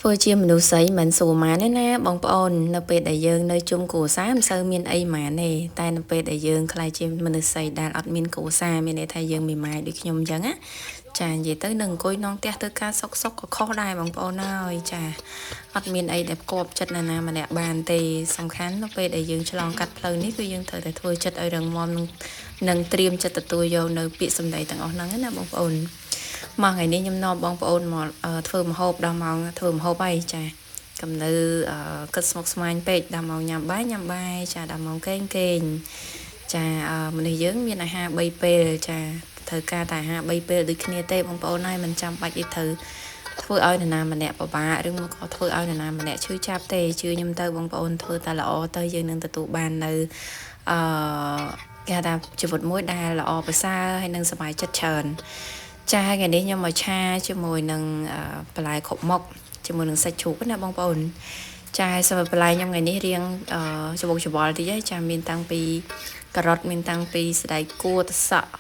ធ្វើជាមនុស្សស្រីមិនស្រួលម៉ានទេណាបងប្អូននៅពេលដែលយើងនៅជុំគ្រួសារមិនសូវមានអីម៉ានទេតែនៅពេលដែលយើងក្លាយជាមនុស្សស្រីដែលអត់មានគ្រួសារមានន័យថាយើងមេម៉ាយដូចខ្ញុំអញ្ចឹងណាចានិយាយទៅនឹងអង្គុយនងផ្ទះធ្វើការសុកសុកក៏ខុសដែរបងប្អូនហើយចាអត់មានអីដែលផ្គប់ចិត្តនរណាម្នាក់បានទេសំខាន់នៅពេលដែលយើងឆ្លងកាត់ផ្លូវនេះគឺយើងត្រូវតែធ្វើចិត្តឲ្យរឹងមាំនិងត្រៀមចិត្តទទួលយកនៅពាក្យសម្ដីទាំងអស់ហ្នឹងណាបងប្អូនមកថ្ងៃនេះខ្ញុំនាំបងប្អូនមកធ្វើម្ហូបដល់ម៉ោងធ្វើម្ហូបហើយចាកំនៅគិតស្មុគស្មាញពេកដល់ម៉ោងញ៉ាំបាយញ៉ាំបាយចាដល់ម៉ោងគេងគេងចាមនុស្សយើងមានអាហារ3ពេលចាត្រូវការតែអាហារ3ពេលដូចគ្នាទេបងប្អូនហើយមិនចាំបាច់អីត្រូវធ្វើឲ្យនរណាម្នាក់ពិបាកឬមកក៏ធ្វើឲ្យនរណាម្នាក់ឈឺចាប់ទេជឿខ្ញុំទៅបងប្អូនធ្វើតែល្អទៅយើងនឹងទទួលបាននៅអឺគេហៅថាជីវិតមួយដែលល្អប្រសើរហើយនឹងសប្បាយចិត្តច្រើនចាថ្ងៃនេះខ្ញុំមកឆាជាមួយនឹងបន្លែគ្រប់មុខជាមួយនឹងសាច់ជ្រូកណាបងប្អូនចាសម្រាប់បន្លែខ្ញុំថ្ងៃនេះរៀងច្បុកច្បល់តិចហើយចាមានតាំងពីការ៉ុតមានតាំងពីសណ្តែកគួរទឹកសក់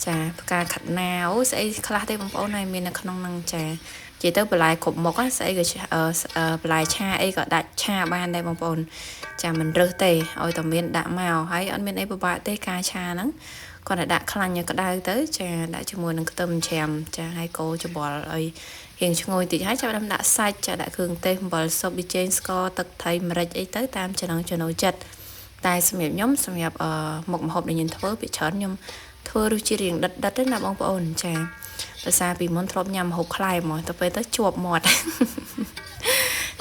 ចាផ្កាខាត់ណាអូស្អីខ្លះទេបងប្អូនហើយមាននៅក្នុងហ្នឹងចានិយាយទៅបន្លែគ្រប់មុខស្អីក៏បន្លែឆាអីក៏ដាច់ឆាបានដែរបងប្អូនចាមិនរើសទេឲ្យតែមានដាក់មកហើយអត់មានអីពិបាកទេការឆាហ្នឹងគាត់តែដាក់ខ្លាញ់ឲ្យក្តៅទៅចាដាក់ជាមួយនឹងខ្ទឹមច្រាមចាហើយកូរច្បល់ឲ្យរៀងឈ្ងុយតិចហើយចាប់ផ្ដើមដាក់សាច់ចាដាក់គ្រឿងទេសអំបិលស៊ុបប៊ីចេងស្ករទឹកត្រីម្រេចអីទៅតាមចំណង់ចំណូលចិត្តតែសម្រាប់ខ្ញុំសម្រាប់មុខម្ហូបដែលខ្ញុំធ្វើពីច្រើនខ្ញុំធ្វើរសជាតិរៀងដិតដិតទេណាបងប្អូនចាដោយសារពីមុនធ្លាប់ញ៉ាំម្ហូបខ្លែមកទៅពេលទៅជាប់មាត់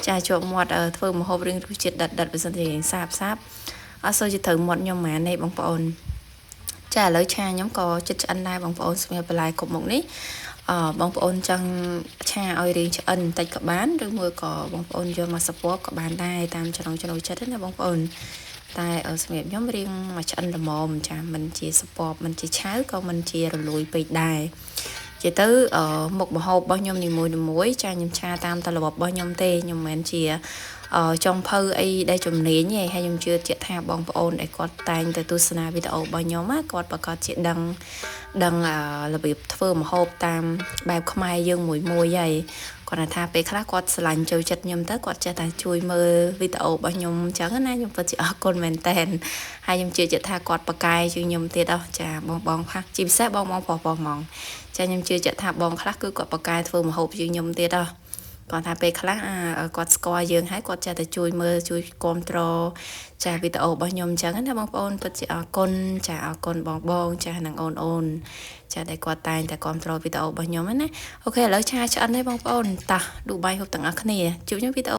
ចាជាប់មាត់ធ្វើម្ហូបរៀងរសជាតិដិតដិតបើសិនជារៀងសាបសាបអត់សូវជាត្រូវមាត់ខ្ញុំហ្មងទេបងប្អូនចាឥឡូវឆាខ្ញុំក៏ចិត្តឆ្អិនដែរបងប្អូនសម្រាប់បន្លែគ្រប់មុខនេះអឺបងប្អូនចង់ឆាឲ្យរៀងឆ្អិនបន្តិចក៏បានឬមួយក៏បងប្អូនយកមកសពកក៏បានដែរតាមចំណង់ចំណូលចិត្តណាបងប្អូនតែសម្រាប់ខ្ញុំរៀងមកឆ្អិនល្មមចាមិនជាសពកមិនជាឆៅក៏មិនជារលួយពេកដែរនិយាយទៅមុខម្ហូបរបស់ខ្ញុំនីមួយៗចាខ្ញុំឆាតាមតែរបបរបស់ខ្ញុំទេខ្ញុំមិនមែនជាចុងភៅអីដែលជំនាញទេហើយខ្ញុំជឿជាក់ថាបងប្អូនដែលគាត់តែងតែទស្សនាវីដេអូរបស់ខ្ញុំគាត់ប្រកាសជាដឹងដឹងរបៀបធ្វើម្ហូបតាមបែបខ្មែរយើងមួយមួយហើយគាត់ថាពេលខ្លះគាត់ស្រឡាញ់ចូលចិត្តខ្ញុំទៅគាត់ចេះតែជួយមើលវីដេអូរបស់ខ្ញុំអញ្ចឹងណាខ្ញុំពិតជាអរគុណមែនតែនហើយខ្ញុំជឿជាក់ថាគាត់ប្រកែជាងខ្ញុំទៀតអស់ចាបងបងខ្លះជាពិសេសបងបងប្រុសប្រុសហ្មងចាខ្ញុំជឿជាក់ថាបងខ្លះគឺគាត់ប្រកែធ្វើម្ហូបជាងខ្ញុំទៀតអស់គាត់ថាពេលខ្លះគាត់ស្គាល់យើងហើយគាត់ចេះតែជួយមើលជួយគ្រប់គ្រងចាវីដេអូរបស់ខ្ញុំអញ្ចឹងណាបងប្អូនពិតជាអរគុណចាអរគុណបងបងចានិងអូនអូនចាដែលគាត់តែងតែគ្រប់គ្រងវីដេអូរបស់ខ្ញុំណាOK ឥឡូវឆាឆ្អិនហើយបងប្អូនតោះឌូបាយហូបទាំងអស់គ្នាជួបខ្ញុំវីដេអូ